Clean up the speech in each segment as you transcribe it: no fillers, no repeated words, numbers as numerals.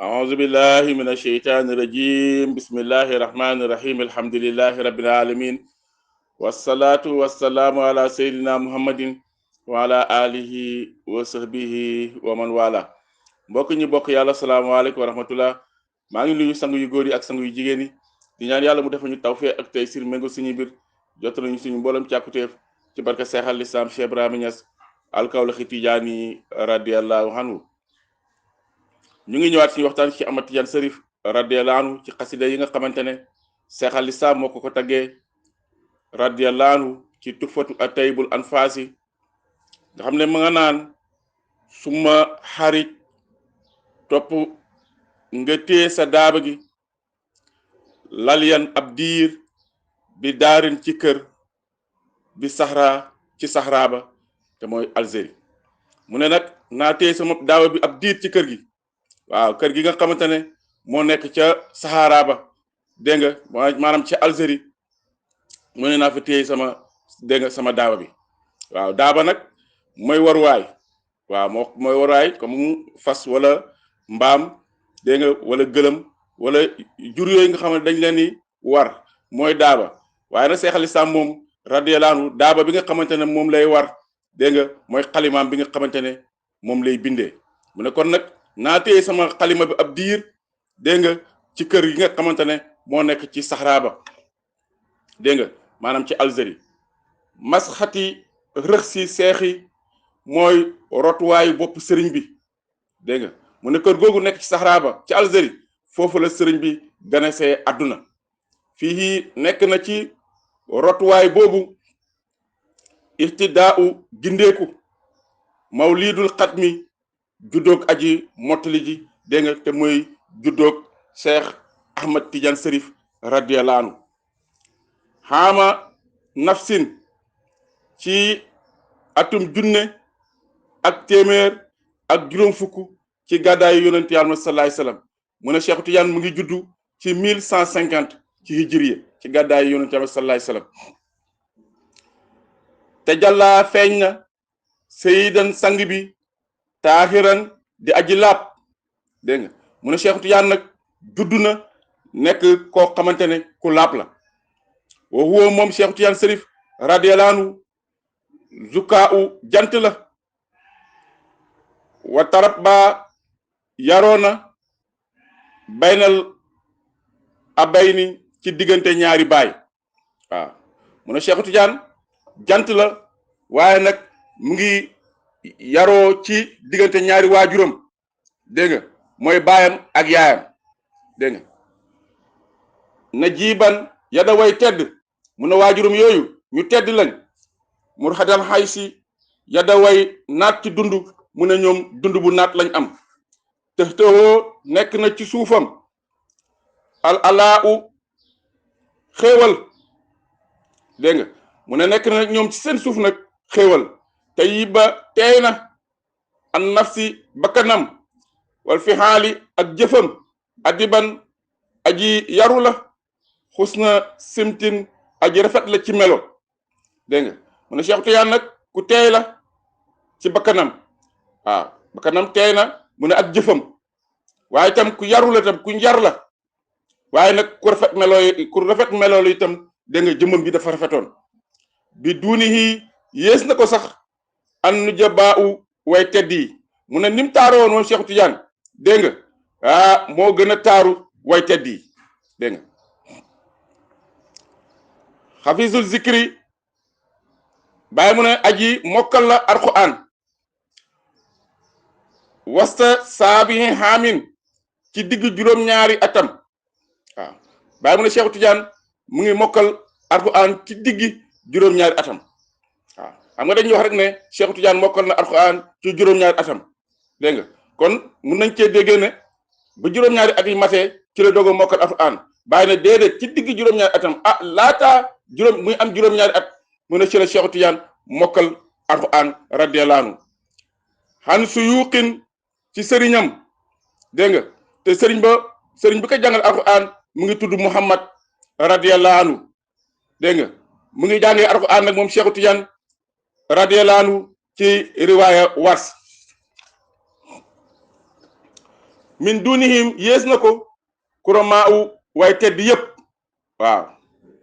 أعوذ بالله من الشيطان الرجيم بسم الله الرحمن الرحيم الحمد لله رب العالمين والصلاة والسلام على سيدنا محمد وعلى آله وصحبه ومن والاه mbokk ñi bokk yàlla salaamaaleykum wa rahmatullah maa ngi nuyu sangu yu góor yi ak sangu yu jigéen yi di ñaan yàlla mu defal ñu tawfeex ak tey sir méngo suñu biir jot nañu suñu mboolem càkkuteef ci barke Seexal Lislaam Cheikh Ibrahima Niass alkawlaxi Tijaani radiyallahu anhu ñu ngi ñëwaat suñu waxtaan ci Ahmad Tidiane Cherif radiyallahu anhu ci xasida yi nga xamante ne Seexal Lislaam moo ko taggee radiyallahu anhu ci tufatu ataybul anfaasi nga xam ne ma nga naan suma xarit topp nga téye sa daaba gi lalyan ab diir bi daarin ci kër bi saxraa ci saxraa ba te mooy Algérie mu ne nag naa téye sama daaba bi ab diir ci kër gi waaw kër gi nga xamante ne moo nekk ca Sahara ba dégg nga maanaam ca Algérie mu ne naa fa téye sama dégg nga sama daaba bi waaw daaba nag mooy waruwaay waaw mooy waruwaay comme fas wala mbaam dégg nga wala gëlëm wala jur yooyu nga xam ne dañ leen di war mooy daaba waaye nag Seexal Islaam moom radiyallahu anhu daaba bi nga xamante ne moom lay war dégg nga mooy xalimaam bi nga xamante ne moom lay bindee mu ne kon nag naa téye sama xalima bi ab diir dégg nga ci kër yi nga xamante ne moo nekk ci Sahara ba dégg nga maanaam ci Algérie masxati rëx si seexi mooy rotuwaayu bopp sëriñ bi dégg nga mu ne kër googu nekk ci Sahara ba ci Algérie foofu la sëriñ bi ganesee àdduna fii nekk na ci rotuwaay boobu ihtidaau gindeeku mawlidul xatmi juddoog aji mottali ji dégg nga te mooy juddoog Cheikh Ahmad Tidiane Cherif radiyallahu anhu xaama nafsin ci atum junne ak téeméer ak juróom fukk ci gàddaayu yonent yàlla sallallahu alayhi wasallam mu ne Cheikh Tidiane mu ngi juddu ci 1150 ci hijriye ci gàddaayu yonent yàlla sallallahu alayhi wasallam te jàllaa feeñ na sayyidan sang bi taaxiran di aji laab dégg nga mu ne Cheikh Tidiane nag judd na nekk koo xamante ne ku laab la wa huwa moom Cheikh Tidiane Cherif radiyallahu anhu zukaa u jant la wa tarab ba yaroona baynal abayni ci diggante ñaari baay waaw mu ne Cheikh Tidiane jant la waaye nag mu ngi yaroo ci diggante ñaari waajuram dégg nga mooy baayam ak yaayam dégg nga na jiiban yada way tedd mu ne waajuram yooyu ñu tedd lañ mur xadal xay si yada way naat ci dund mu ne ñoom dund bu naat lañ am te tëxoo nekk na ci suufam al alaa u xéewal dégg nga mu ne nekk na ñoom ci seen suuf nag xéewal te yi ba teey na an nafsi bakkanam wal fi xaali ak jëfam adiban aji yaru la xusna simtin aji rafet la ci melo dégg nga mu ne Cheikh Tidiane nag ku teey la ci bakkanam waaw bakkanam teey na mu ne ak jëfam waaye itam ku yaru la itam ku njar la waaye nag ku rafet melo la itam dégg nga jëmmam bi dafa rafetoon bi duunihi yées na ko sax an nu jabaa u way tedd yi mu ne ni mu taaroo woon moom Cheikh Tidiane dégg nga moo gën a taaru way tedd yi dégg nga xafisul zikri bàyyi mu ne aji mokkal la alquran wasta saabihi xaamin ci digg juróom-ñaari atam waaw bàyyi mu ne Cheikh Tidiane mu ngi mokkal alquran ci digg juróom-ñaari atam waaw xam nga dañuy wax rek ne Cheikh Tidiane mokkal na alquran ci juróom-ñaari atam dégg nga kon mun nañ cee déggee ne ba juróom-ñaari at yi matee ci la doog a mokkal alquran bàyyi na déedéet ci digg juróom-ñaari atam laataa muy am juróom-ñaari at mu ne ci la Cheikh Tidiane mokkal alquran radiyallahu anhu xan su yuuqin ci sëriñam dégg nga te sëriñ bi ko jàngal alquran mu ngi tudd Muhammad radiyallahu anhu dégg nga mu ngi jàngee alquran nag moom Cheikh Tidiane radiyallahu anhu ci riwaaya Wars min dunihim yées na ko kuramaa u way tedd yëpp waaw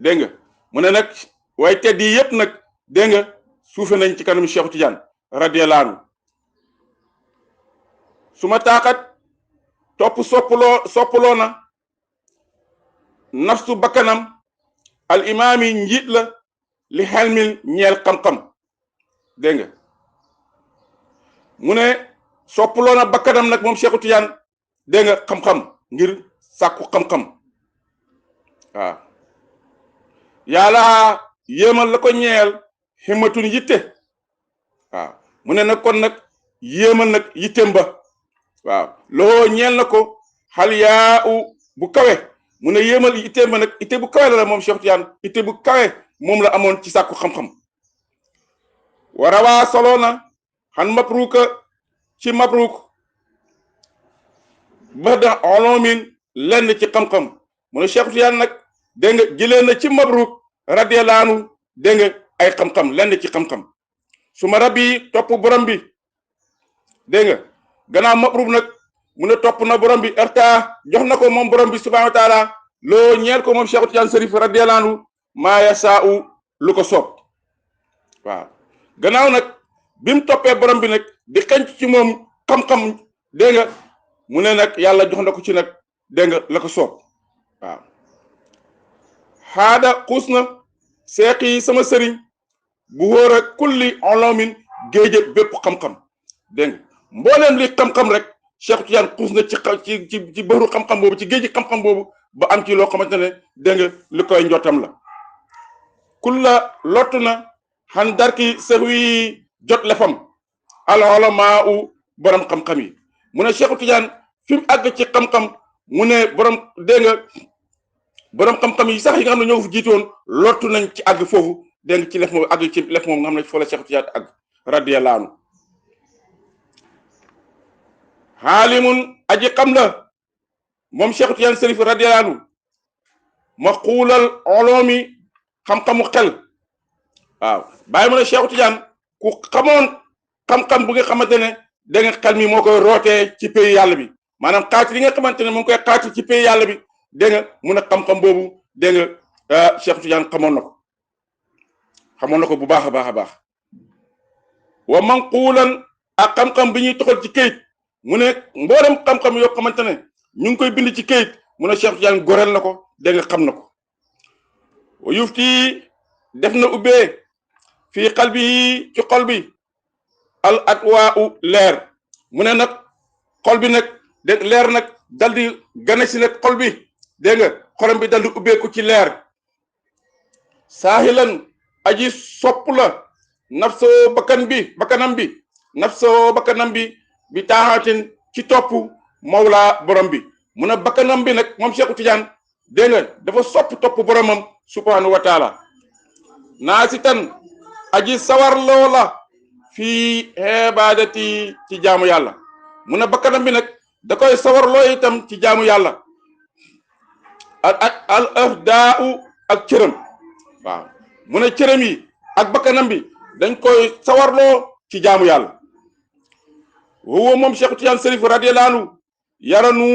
dégg nga mu ne nag way tedd yi yëpp nag dégg nga suufe nañ ci kanam Cheikh Tidiane radiyallahu anhu su ma taaxat topp soppaloo na nafsu bakkanam al imaami njiit la li xelmil ñeel xam-xam dégg nga mu ne soppaloo na bakkanam nag moom Cheikh Tidiane dégg nga xam-xam ngir sàkku xam-xam waaw yàlla yéemal la ko ñeel himmatun yitte waaw mu ne nag kon nag yéemal nag yittem ba waaw loo ñeel na ko xal yaa u bu kawe mu ne yéemal yittem ba nag itte bu kawe la moom Cheikh Tidiane itte bu kawe moom la amoon ci sàkku xam-xam warawaa solo na xan mabruka ci mabruk ba da olomin lenn ci xam-xam mu ne Cheikh Tidiane nag dégg nga jëlee na ci mabruk radiyallahu anhu dégg nga ay xam-xam lenn ci xam-xam su ma rabbi topp borom bi dégg nga gannaaw mabruk nag mu ne topp na borom bi erta jox na ko moom borom bi subhanahu wa taala loo ñeel ko moom Cheikh Tidiane Cherif radiyallahu anhu maa yasaa'u lu ko soob waaw gannaaw nag bi mu toppee borom bi nag di xenc ci moom xam-xam dégg nga mu ne nag yàlla jox na ko ci nag dégg nga la ko soob waaw xaada xuus na seex yi sama sëriñ bu wóor a kulli olomin géeje bépp xam-xam dégg nga mbooleem li xam-xam rek Cheikh Tidiane xuus na ci bëru xam-xam boobu ci géeji xam-xam boobu ba am ci loo xamante ne dégg nga li koy njottam la kulla lott na xan darki sëx wi jot lefam al ulamaa u borom xam-xam yi mu ne Cheikh Tidiane fi mu àgg ci xam-xam mu ne borom dégg nga borom xam-xam yi sax yi nga xam ne ñoo fi jiitoon lottu nañ ci àgg foofu dégg nga ci lef moom àgg ci lef moom nga xam ne foofu la Cheikh Tidiane àgg radiyallahu anhu xaalimun aji xam la moom Cheikh Tidiane Cherif radiyallahu anhu ma xuulal oloomi xam-xamu xel waaw bàyyi mu ne Cheikh Tidiane ku xamoon xam-xam bu nga xamante ne da nga xel mi moo koy rootee ci pays yàlla bi maanaam xaati li nga xamante ne mu ngi koy xaati ci pays yàlla bi dégg nga mun a xam-xam boobu dégg nga Cheikh Tidiane xamoon na ko bu baax a baax a baax wa manquulan ak xam-xam bi ñuy toxal ci këyit mu ne mboolem xam-xam yoo xamante ne ñu ngi koy bind ci këyit mu ne Cheikh Tidiane goreel na ko dégg nga xam na ko wa yufti def na ubbee fii xal bi ci xol bi al atwaa u leer mu ne nag xol bi nag dégg leer nag dal di gane si nag xol bi dégg nga xolam bi dal di ubbeeku ci leer saahilan aji sopp la nafsoo bakkanam bi bi taaxaatin ci topp mawla borom bi mu ne bakkanam bi nag moom Cheikh Tidiane dégg nga dafa sopp topp boromam subhanahu wa taala naasitan aji sawar loola fii ibadati ci jaamu yàlla mu ne bakkanam bi nag da koy sawarloo itam ci jaamu yàlla al ahdaau ak cërëm waaw mu ne cërëm yi ak bakkanam bi dañ koy sawarloo ci jaamu yàlla huwa moom Cheikh Tidiane Cherif radiyallahu anhu yaranu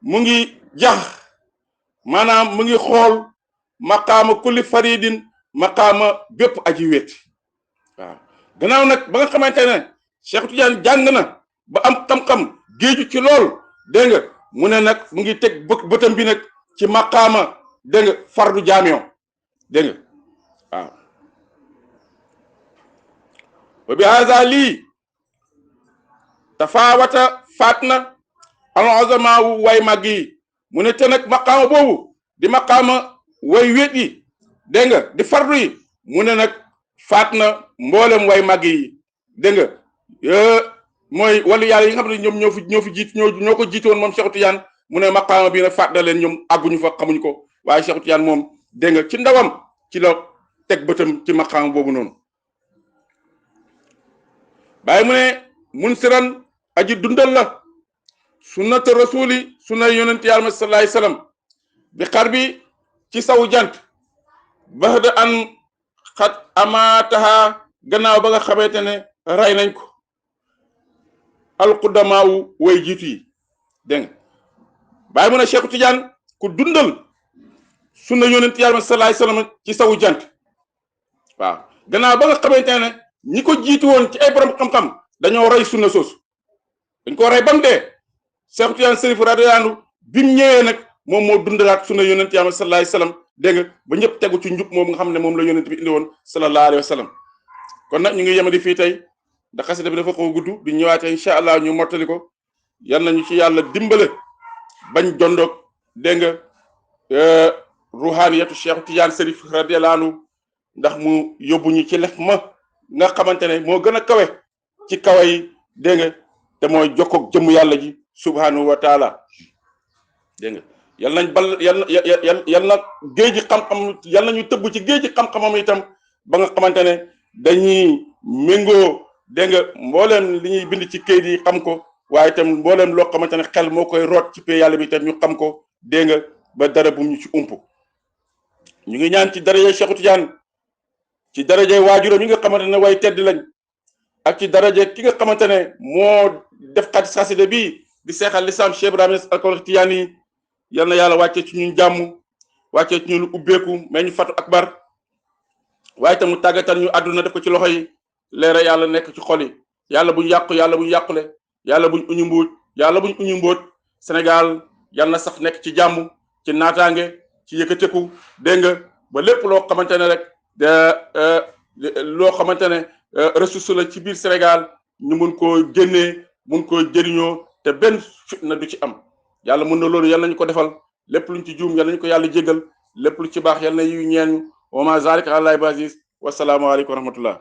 mu ngi jax maanaam mu ngi xool maqaama kulli faridin maqaama bépp aji wét waaw gannaaw nag ba nga xamante ne Cheikh Tidiane jàng na ba am xam-xam géeju ci lool dégg nga mu ne nag mu ngi teg bëtam bi nag ci maqaama dégg nga fardu jaamion dégg nga waaw wa bi haza lii tafaawata faat na al-uzama wu way màgg yi mu ne te nag maqaama boobu di maqaama way wét yi dégg nga di fardu yi mu ne nag faat na mboolem way màgg yi dégg nga mooy wàllu yàlla yi nga xam ne ñoom ñoo ko jiitoon moom Cheikh Tidiane mu ne maqaama bi nag faat na leen ñoom àgguñu fa xamuñ ko waaye Cheikh Tidiane moom dégg nga ci ndawam ci la teg bëtam ci maqaama boobu noonu bàyyi mu ne mun siran aji dundal la sunnata rasuli sunna yonent yàlla sallallahu alayhi wasallam bi xar bi ci saw jant baxda an xat amaataha gannaaw ba nga xamante ne rey nañ ko alqudamaawu way jiitu yi dégg nga bàyyi mu ne Cheikh Tidiane ku dundal sunna yonent yàlla sallallahu alayhi wasallam ci sawu jant waaw gannaaw ba nga xamante ne ñi ko jiitu woon ci ay borom xam-xam dañoo rey sunna soosu dañ ko rey ba mu dee Cheikh Tidiane Chérif radiyallahu anhu bi mu ñëwee nag moom moo dundalaat sunna yonent yàlla sallallahu alayhi wasallam dégg nga ba ñëpp tegu ci njub moom nga xam ne moom la yonent bi indi woon sallallahu alayhi wasallam kon nag ñu ngi yemadi fii tey ndax xasida bi dafa xaw a gudd di ñëwaatee incha allah ñu mottali ko yal nañu ci yàlla dimbale bañ jondoog dégg nga ruhaniyatu Cheikh Tidiane Chérif radiyallahu anhu ndax mu yóbbu ñu ci lef ma nga xamante ne moo gën a kawe ci kawe yi dégg nga te mooy jokkoog jëmm yàlla ji subhanahu wa taala dégg nga yal nañ bal yal na géej gi xam-xam yal nañu tëbb ci géej gi xam-xamam itam ba nga xamante ne dañuy méngoo dégg nga mbooleem li ñuy bind ci kayit yi xam ko waaye itam mbooleem loo xamante ne xel moo koy root ci pay yàlla bi itam ñu xam ko dégg nga ba dara bu ñu ci ump ñu ngi ñaan ci daraja Cheikh Tidiane ci daraja waajuram yi nga xamante ne way tedd lañ ak ci daraja ki nga xamante ne moo def xasida bi di seexal lislaam Cheikh Ibrahima al Tidiane yi yal na yàlla wàccee ci ñun jàmm wàccee ci ñun ubbeeku mais ñu fatu akbar waaye itam mu tàggatal ñu àdduna def ko ci loxo yi leera yàlla nekk ci xol yi yàlla buñ yàqu yàlla buñ yàqule yàlla buñ uñu mbuut yàlla buñ uñu mbóot Sénégal yal na sax nekk ci jàmm ci naataange ci yëkkateku dégg nga ba lépp loo xamante ne rek loo xamante ne ressource la ci biir Sénégal ñu mun koo génnee mun koo jëriñoo te benn fitna du ci am yàlla mun na loolu yal nañu ko defal lépp luñ ci juum yal nañu ko yàlla jéggal lépp lu ci baax yal na yu ñeen wa ma zalika ala basis wasalaamu aleykum wa rahmatullah